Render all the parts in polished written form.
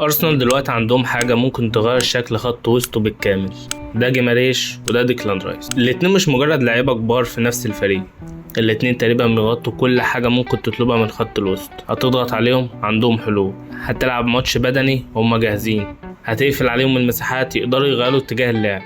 ارسنال دلوقتي عندهم حاجة ممكن تغير شكل خط وسطه بالكامل، ده جيماريش وده ديكلان رايس. الاتنين مش مجرد لعيبة كبار في نفس الفريق، الاتنين تقريبا بيغطوا كل حاجة ممكن تطلبها من خط الوسط. هتضغط عليهم عندهم حلول، هتلعب ماتش بدني هما جاهزين، هتقفل عليهم المساحات يقدروا يغيروا اتجاه اللعب،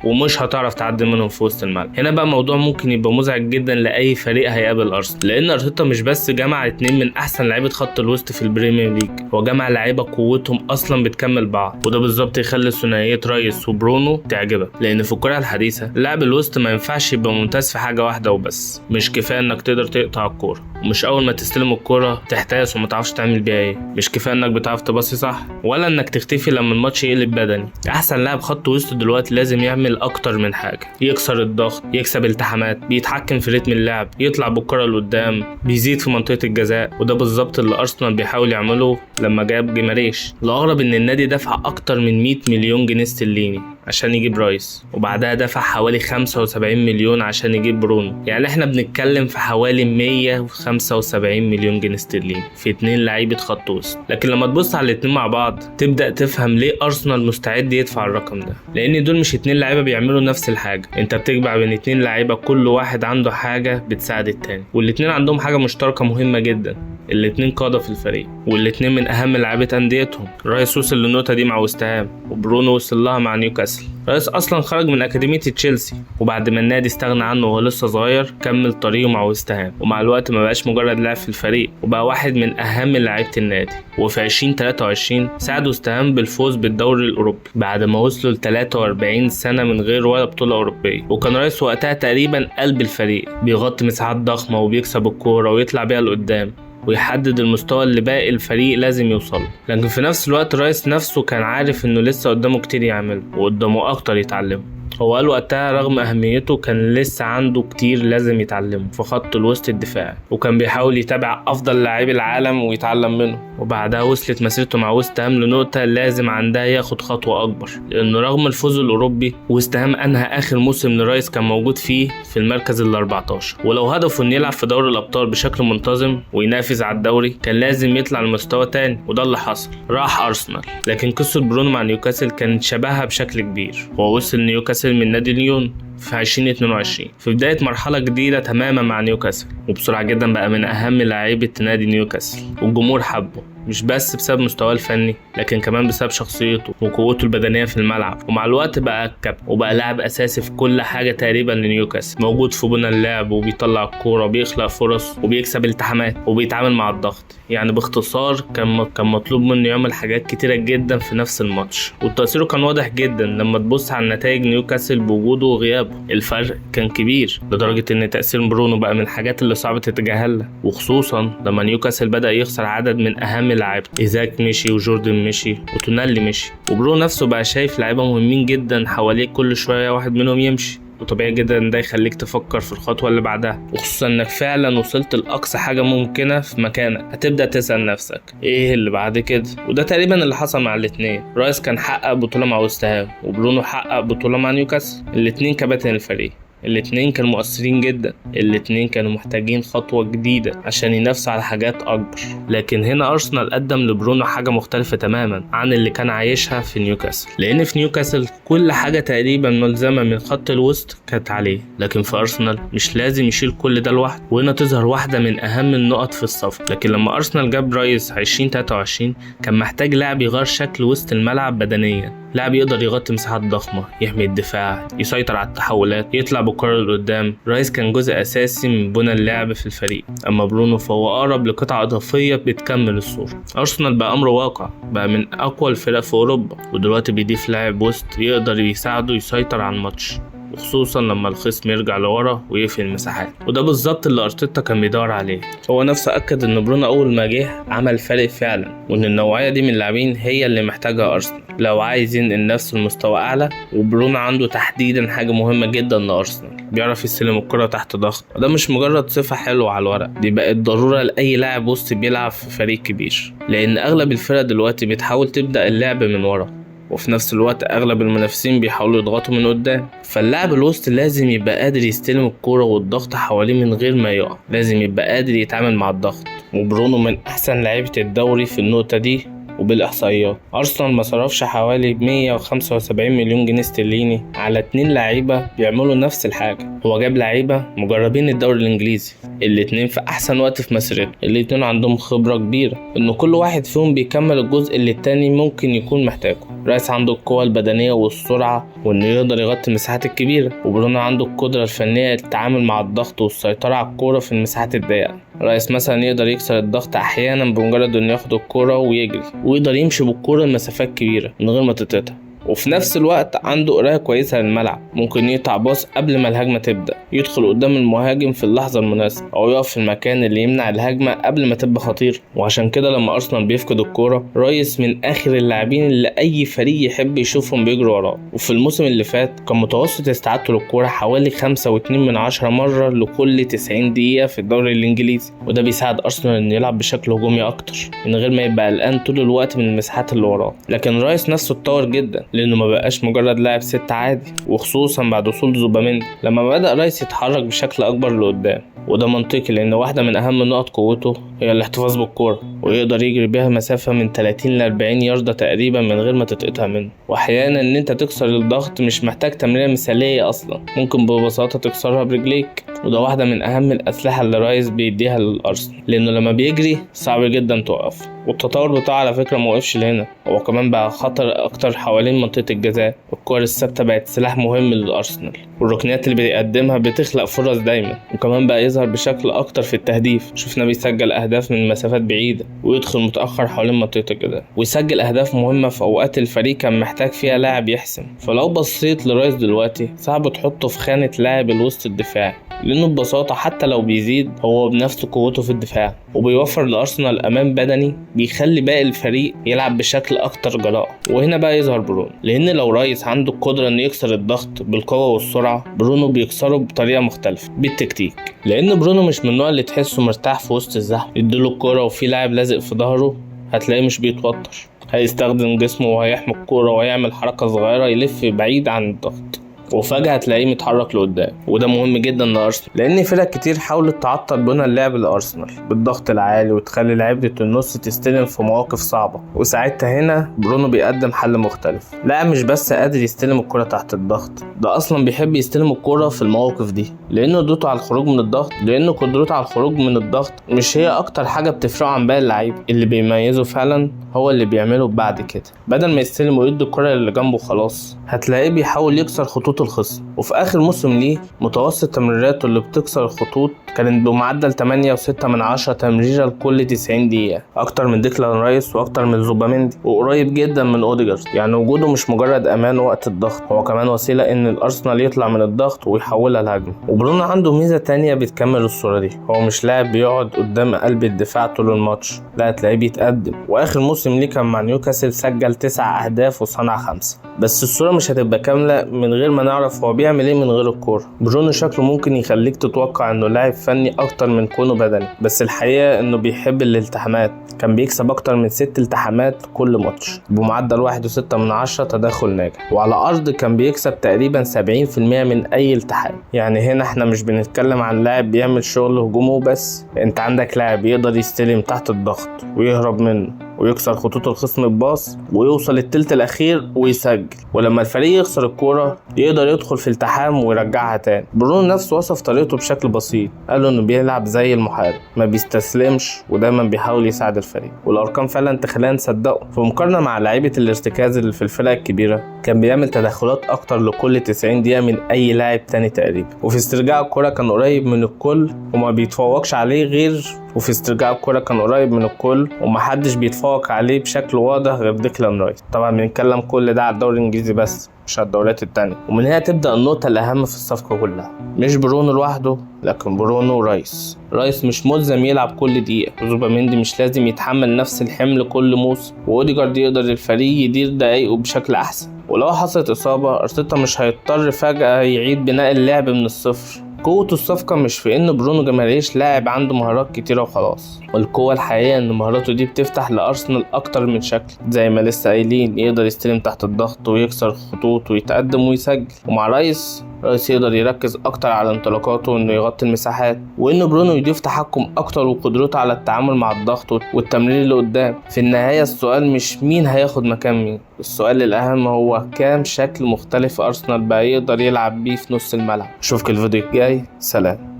ومش هتعرف تعدي منهم في وسط الملعب. هنا بقى موضوع ممكن يبقى مزعج جدا لاي فريق هيقابل ارسنال، لان ارتيتا مش بس جمع اتنين من احسن لعيبة خط الوسط في البريمير ليج، هو جمع لعيبة قوتهم اصلا بتكمل بعض، وده بالظبط يخلي ثنائية رايس وبرونو تعجبك. لان في الكره الحديثة لاعب الوسط ما ينفعش يبقى ممتاز في حاجة واحدة وبس، مش كفاية انك تقدر تقطع الكورة، ومش اول ما تستلم الكورة تحتاس وما تعرفش تعمل بيها ايه، مش كفاية انك بتعرف تباصي صح، ولا انك تختفي لما الماتش يقلب بدني. احسن لاعب خط وسط دلوقتي لازم يعمل اكتر من حاجة، يكسر الضغط، يكسب التحامات، بيتحكم في رتم اللعب، يطلع بالكرة لقدام، بيزيد في منطقة الجزاء. وده بالظبط اللي ارسنال بيحاول يعمله لما جاب جيماريش. الاغرب ان النادي دفع اكتر من 100 مليون جنيه استرليني عشان يجيب رايس، وبعدها دفع حوالي 75 مليون عشان يجيب برونو. يعني احنا بنتكلم في حوالي 175 مليون جنيه استرليني في اتنين لعيبة خط وسط. لكن لما تبص على الاتنين مع بعض تبدأ تفهم ليه ارسنال مستعد يدفع الرقم ده، لان دول مش اتنين لعيبة بيعملوا نفس الحاجة. انت بتجمع بين اتنين لعيبة كل واحد عنده حاجة بتساعد التاني، والاتنين عندهم حاجة مشتركة مهمة جدا، الاتنين قادة في الفريق، والاتنين من أهم لعيبة أنديتهم. رايس وصل للنقطة دي مع وست هام، وبرونو وصل لها مع نيوكاسل. رايس أصلا خرج من أكاديمية تشيلسي، وبعد ما النادي استغنى عنه وهو لسه صغير كمل طريقه مع وست هام، ومع الوقت ما بقاش مجرد لاعب في الفريق، وبقى واحد من أهم لعيبة النادي. وفي 2023 ساعد وست هام بالفوز بالدوري الأوروبي بعد ما وصلوا ل 43 سنة من غير ولا بطولة أوروبية. وكان رايس وقتها تقريبا قلب الفريق، بيغطي مساحات ضخمة وبيكسب الكورة ويطلع بيها لقدام ويحدد المستوى اللي باقي الفريق لازم يوصله. لكن في نفس الوقت رايس نفسه كان عارف انه لسه قدامه كتير يعمله وقدامه اكتر يتعلمه. هو قال وقتها رغم اهميته كان لسه عنده كتير لازم يتعلمه في خط الوسط الدفاعي، وكان بيحاول يتابع افضل لاعبي العالم ويتعلم منه. وبعدها وصلت مسيرته مع وست هام لنقطة لازم عندها ياخد خطوة أكبر، لأنه رغم الفوز الأوروبي وست هام أنهى آخر موسم لرايس كان موجود فيه في المركز ال 14، ولو هدفه إنه يلعب في دوري الأبطال بشكل منتظم وينافس على الدوري كان لازم يطلع لمستوى تاني، وده اللي حصل، راح أرسنال. لكن قصة برونو مع نيوكاسل كانت شبهها بشكل كبير. هو وصل نيوكاسل من نادي ليون في 2022 في بداية مرحلة جديدة تماما مع نيوكاسل، وبسرعة جدا بقى من أهم لعيبة نادي نيوكاسل، والجمهور حبه مش بس بسبب مستواه الفني لكن كمان بسبب شخصيته وقوته البدنية في الملعب. ومع الوقت بقى كابتن وبقى لاعب أساسي في كل حاجة تقريبا لنيوكاسل، موجود في بنى اللعب وبيطلع الكورة وبيخلق فرص وبيكسب التحامات وبيتعامل مع الضغط. يعني باختصار كان مطلوب منه يعمل حاجات كتيرة جدا في نفس الماتش، وتأثيره كان واضح جدا لما تبص على نتائج نيوكاسل بوجوده وغيابه. الفرق كان كبير لدرجة إن تأثير برونو بقى من الحاجات اللي صعب تتجاهلها، وخصوصا لما نيوكاسل بدأ يخسر عدد من أهم لعيبته. إيزاك مشي وجوردن مشي وتونالي مشي، وبرونو نفسه بقى شايف لعيبة مهمين جدا حواليه كل شوية واحد منهم يمشي، وطبيعي جدا ده يخليك تفكر في الخطوة اللي بعدها، وخصوصا انك فعلا وصلت لأقصى حاجة ممكنة في مكانك. هتبدأ تسأل نفسك ايه اللي بعد كده، وده تقريبا اللي حصل مع الاتنين. رايس كان حقق بطولة مع وست هام، وبرونو حقق بطولة مع نيوكاسل، الاتنين كباتن الفريق، الاتنين كانوا مؤثرين جدا، الاتنين كانوا محتاجين خطوة جديدة عشان ينافسوا على حاجات أكبر. لكن هنا أرسنال قدم لبرونو حاجة مختلفة تماما عن اللي كان عايشها في نيوكاسل، لأن في نيوكاسل كل حاجة تقريبا ملزمة من خط الوسط كانت عليه، لكن في أرسنال مش لازم يشيل كل ده لوحده. وهنا تظهر واحدة من أهم النقط في الصفقة. لكن لما أرسنال جاب رايس 2023 كان محتاج لاعب يغير شكل وسط الملعب بدنيا، لاعب يقدر يغطي مساحات ضخمة، يحمي الدفاع، يسيطر على التحولات، يطلع بالكرة لقدام. رايس كان جزء أساسي من بنى اللعب في الفريق، أما برونو فهو أقرب لقطعة إضافية بتكمل الصورة. أرسنال بقى أمر واقع، بقى من أقوى الفرق في أوروبا، ودلوقتي بيضيف لاعب وسط يقدر يساعده يسيطر على الماتش، وخصوصا لما الخصم يرجع لورا ويقفل المساحات. وده بالظبط اللي ارتيتا كان بيدور عليه. هو نفسه اكد ان برونو اول ما جه عمل فارق فعلا، وان النوعية دي من اللاعبين هي اللي محتاجها ارسنال لو عايز ينقل نفسه لمستوى اعلى. وبرونو عنده تحديدا حاجة مهمة جدا لارسنال، بيعرف يستلم الكره تحت ضغط، وده مش مجرد صفة حلوة على الورق، دي بقت ضرورة لاي لاعب وسط بيلعب في فريق كبير، لان اغلب الفرق دلوقتي بتحاول تبدا اللعب من ورا، وفي نفس الوقت اغلب المنافسين بيحاولوا يضغطوا من قدام. فاللاعب الوسط لازم يبقى قادر يستلم الكورة والضغط حواليه من غير ما يقع، لازم يبقى قادر يتعامل مع الضغط. وبرونو من احسن لعيبة الدوري في النقطة دي وبالاحصائيات. ارسنال ما صرفش حوالي 175 مليون جنيه استرليني على 2 لعيبة بيعملوا نفس الحاجة. هو جاب لعيبة مجربين الدوري الانجليزي، الاتنين في احسن وقت في مسيرتهم، الاتنين عندهم خبره كبيرة، ان كل واحد فيهم بيكمل الجزء اللي التاني ممكن يكون محتاجه. رايس عنده القوة البدنية والسرعة وانه يقدر يغطي المساحات الكبيرة، وبرونو عنده القدرة الفنية للتعامل مع الضغط والسيطرة على الكورة في المساحات الضيقه. رايس مثلا يقدر يكسر الضغط احيانا بمجرد انه ياخد الكورة ويجري، ويقدر يمشي بالكورة لمسافات كبيرة من غير ما تتقطع، وفي نفس الوقت عنده قرايه كويسة للملعب، ممكن يقطع باص قبل ما الهجمة تبدا، يدخل قدام المهاجم في اللحظة المناسبة، او يقف في المكان اللي يمنع الهجمة قبل ما تبقى خطيرة. وعشان كده لما ارسنال بيفقد الكورة، رايس من اخر اللاعبين اللي اي فريق يحب يشوفهم بيجروا وراه. وفي الموسم اللي فات كان متوسط استعادته للكورة حوالي 5.2 مرة لكل 90 دقيقة في الدوري الانجليزي، وده بيساعد ارسنال انه يلعب بشكل هجومي اكتر من غير ما يبقى قلقان طول الوقت من المساحات اللي وراه. لكن رايس نفسه اتطور جدا، لانه ما بقاش مجرد لاعب 6 عادي، وخصوصا بعد وصول زوباميندي لما بدأ رايس يتحرك بشكل اكبر لقدام. وده منطقي لان واحدة من اهم نقط قوته هي الاحتفاظ بالكورة، ويقدر يجري بيها مسافة من 30 ل 40 ياردة تقريبا من غير ما تتقطع منه. واحيانا ان انت تكسر الضغط مش محتاج تمريرة مثالية اصلا، ممكن ببساطة تكسرها برجليك، وده واحدة من اهم الاسلحة اللي رايس بيديها للارسنال، لانه لما بيجري صعب جدا توقف. والتطور بتاعه على فكرة موقفش لهنا، هو كمان بقى خطر اكتر حوالين منطقة الجزاء. الكور الثابتة بقت سلاح مهم للارسنال، والركنيات اللي بيقدمها بتخلق فرص دايما، وكمان بقى يظهر بشكل اكتر في التهديف. شفنا بيسجل اهداف من مسافات بعيدة، ويدخل متأخر حوالين منطقة الجزاء، ويسجل اهداف مهمة في اوقات الفريق كان محتاج فيها لاعب يحسم. فلو بصيت لرايس دلوقتي صعب تحطه في خانة لاعب الوسط الدفاعي، لانه ببساطة حتى لو بيزيد هو بنفس قوته في الدفاع، وبيوفر لأرسنال أمان بدني بيخلي باقي الفريق يلعب بشكل أكتر جراءة. وهنا بقى يظهر برونو، لأن لو رايس عنده القدرة إنه يكسر الضغط بالقوة والسرعة، برونو بيكسره بطريقة مختلفة بالتكتيك. لأن برونو مش من النوع اللي تحسه مرتاح في وسط الزحمة، يديله الكورة وفي لاعب لازق في ظهره هتلاقيه مش بيتوتر، هيستخدم جسمه وهيحمي الكورة وهيعمل حركة صغيرة يلف بعيد عن الضغط، وفجأة هتلاقيه متحرك لقدام. وده مهم جدا لأرسنال، لأن فرق كتير حاولت تعطل بنى اللعب لأرسنال بالضغط العالي وتخلي لعيبة النص تستلم في مواقف صعبة، وساعتها هنا برونو بيقدم حل مختلف. لا مش بس قادر يستلم الكرة تحت الضغط، ده أصلا بيحب يستلم الكرة في المواقف دي، لأنه قدرته على الخروج من الضغط لأنه قدرته على الخروج من الضغط مش هي أكتر حاجة بتفرقه عن باقي اللعيبة. اللي بيميزه فعلا هو اللي بيعمله بعد كده، بدل ما يستلم ويدي الكرة اللي جنبه خلاص، هتلاقيه بيحاول يكسر خطوط الخصم. وفي اخر موسم ليه متوسط تمريراته اللي بتكسر الخطوط كانت بمعدل 8.6 تمريره لكل 90 دقيقة، اكتر من ديكلان رايس واكتر من زوباميندي، وقريب جدا من اوديجارد. يعني وجوده مش مجرد امان وقت الضغط، هو كمان وسيلة ان الارسنال يطلع من الضغط ويحولها لهجمه. وبرونو عنده ميزة تانية بتكمل الصورة دي، هو مش لاعب بيقعد قدام قلب الدفاع طول الماتش، لا تلاقيه بيتقدم. واخر موسم ليه كان مع نيوكاسل، سجل 9 اهداف وصنع 5. بس الصورة مش هتبقى كاملة من غير ما نعرف هو بيعمل ايه من غير الكورة. برونو شكله ممكن يخليك تتوقع انه لاعب فني اكتر من كونه بدني، بس الحقيقة انه بيحب الالتحامات. كان بيكسب اكتر من 6 التحامات كل ماتش بمعدل 1.6 تدخل ناجح، وعلى ارض كان بيكسب تقريبا 70% من اي التحام. يعني هنا احنا مش بنتكلم عن لاعب بيعمل شغل هجومه بس، انت عندك لاعب يقدر يستلم تحت الضغط ويهرب منه ويكسر خطوط الخصم بباص ويوصل التلت الاخير ويسجل، ولما الفريق يخسر الكورة يقدر يدخل في التحام ويرجعها تاني. برونو نفسه وصف طريقته بشكل بسيط، قال انه بيلعب زي المحارب، ما بيستسلمش ودايما بيحاول يساعد الفريق، والارقام فعلا تخلينا نصدقه. في مقارنة مع لعيبة الارتكاز اللي في الفرق الكبيرة، كان بيعمل تدخلات اكتر لكل 90 دقيقة من اي لاعب تاني تقريبا. وفي استرجاع الكورة كان قريب من الكل وما بيتفوقش عليه غير وفي استرجاع الكرة كان قريب من الكل ومحدش بيتفوق عليه بشكل واضح غير ديكلان رايس. طبعا بنتكلم كل ده على الدوري الانجليزي بس، مش على الدوريات التانية. ومن هنا تبدأ النقطة الأهم في الصفقة كلها، مش برونو لوحده لكن برونو ورايس. رايس مش ملزم يلعب كل دقيقة، وزوباميندي مش لازم يتحمل نفس الحمل كل موسم، وأوديجارد يقدر الفريق يدير دقايقه بشكل أحسن. ولو حصلت إصابة أرتيتا مش هيضطر فجأة يعيد بناء اللعب من الصفر. قوة الصفقة مش في إن برونو جماريش لاعب عنده مهارات كتيرة وخلاص، والقوة الحقيقية إن مهاراته دي بتفتح لأرسنال أكتر من شكل، زي ما لسه قايلين يقدر يستلم تحت الضغط ويكسر خطوط ويتقدم ويسجل. ومع رايس رايس يقدر يركز اكتر على انطلاقاته وانه يغطي المساحات، وان برونو يضيف تحكم اكتر وقدرته على التعامل مع الضغط والتمرير اللي قدام. في النهاية السؤال مش مين هياخد مكان مين، السؤال الأهم هو كام شكل مختلف أرسنال بقى يقدر يلعب بيه في نص الملعب. أشوفك الفيديو الجاي، سلام.